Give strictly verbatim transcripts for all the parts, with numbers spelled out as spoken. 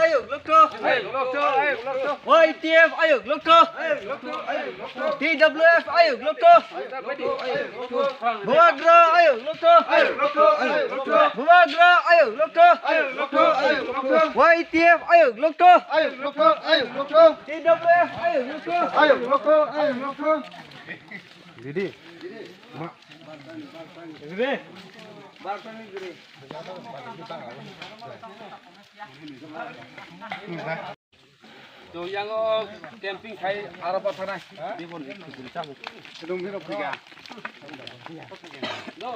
Ayuk lokto. Y T F ayuk lokto. T W F ayuk lokto. Bubagra ayuk lokto. Bubagra ayuk lokto. Y T F ayuk lokto. T W F ayuk lokto. Didi. Didi. To yang o camping khai aro pa thanai. Di bon di khujuri tamo. Sedung biro phiga. No.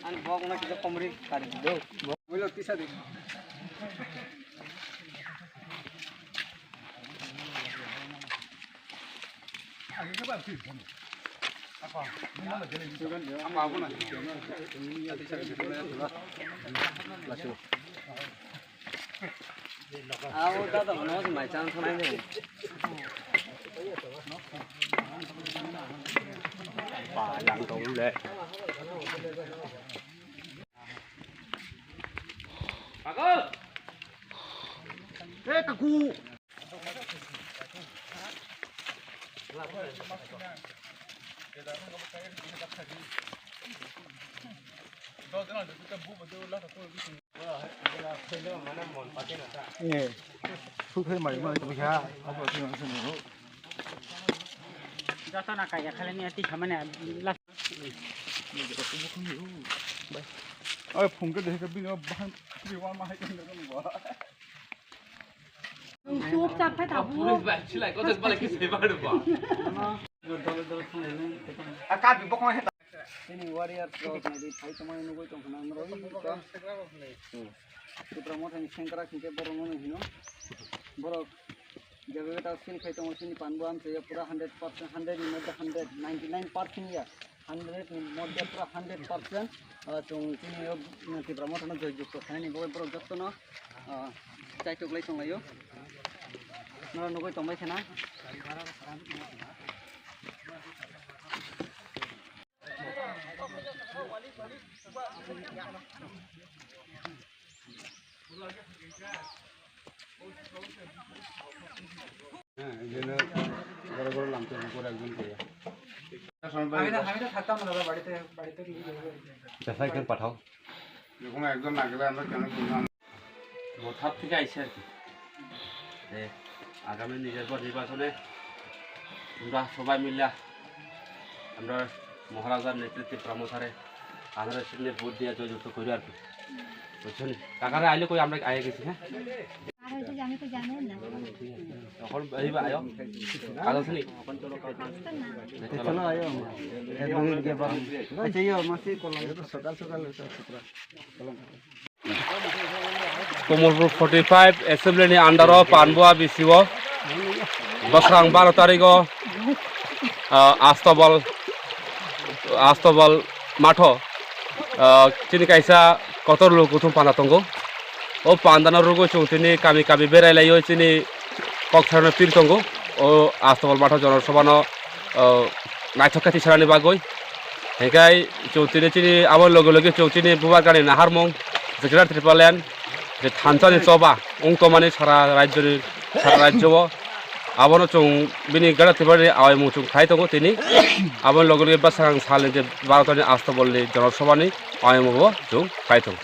An bok na kisa komri kari do. Mulo tisa di. Abo dada no mai chang thanai de. Ba yang dong le. Bagol. Eh, kaku. Eh, sukhai mai mai tu kha, apa tu yang sini tu. Joto na kaya khala ni ati khamani la. Oi, phone ke dekhe bini bahang bini wa ma hai kan ba. Chupchap khai tabo. Police bai silai ko bala ki se ba ba. A ka bi bokong he. Chini warriors rok nai di phai tongmani nugui tong khna norok. Tipra Mothani sengkrak hinkhe borok no hino. Borok jagao ta sil khai tongo chini Panbo amchai ya pura hundred percent, hundred ni moddhe hundred, ninety nine percent ya. Hundred ni moddhe pura hundred percent, ah, chwng chini o, mm, Tipra Mothano joy jukto khainani bagwi borok jotono, ah, chaitok lai tonglaio. Norok nugui tongbai khana. হ্যাঁ, এই জন্য বড় বড় লামতে করে একজন করে। আমি না, আমি তো থাকতাম না দাদা, বাড়িতে, বাড়িতে নিয়ে যাবো। পেশায় কেন পাঠাও? যে কোনো একজন না গেলে আমরা কেন বুঝলাম? ভোট হাত থেকে আইসে আর কি। যে আগামী নির্বাচনে আমরা সবাই মিলে আমরা মহারাজার নেতৃত্বে প্রমোটারে আধারের সামনে ভোট দিয়ে জয়যুক্ত করি আর কি। বুঝছেন? কাকারা আইলে কই আমরা আগে গেছি, হ্যাঁ? আর হয়তো আমি তো জানি না। এখন এই বা আয়ো। কাজ আছে নি? আসতো না। চলো আয়ো। আচ্ছা, ইয়ো, মাসি কলম। সকাল সকাল। Komolpur forty five assembly ni under o Panbua B C o bwswrang baro tarik o, ah, Astabol, Astabol matho, ah, chini kaisa kotor luk kuthum panda tongo. O panda no rwgwi chwng tini kami kami berai lai o chini kok sarano pir tongo. O Astabol matho jonosabha no, ah, naithok khe tisarani bagwi. Hinkhe chwng tini chini abo loge loge chwng chini Bubagrani naharmung, je Greater Tipraland, je thansa ni choba wng tongmani sara rajyo ni, sara rajyo o. Abono chwng bini Greater Tipraland ni awaimung chwng khlai tongo tini. Aboni loge loge bwswrang salni je Bharat ni Astabol ni jonosabha ni awaimung bo chwng khlai tongo.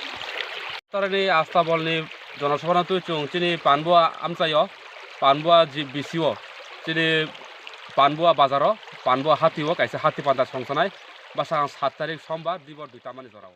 Tarani Astabol ni jonosabha no twi chwng chini Panbua amchai o, Panbua ji-, B C o, chini Panbua bazar o, Panbua hati o kaisa hati panda songsanai. Bwswrang sat tarik sombar dibor dui tamani jora o.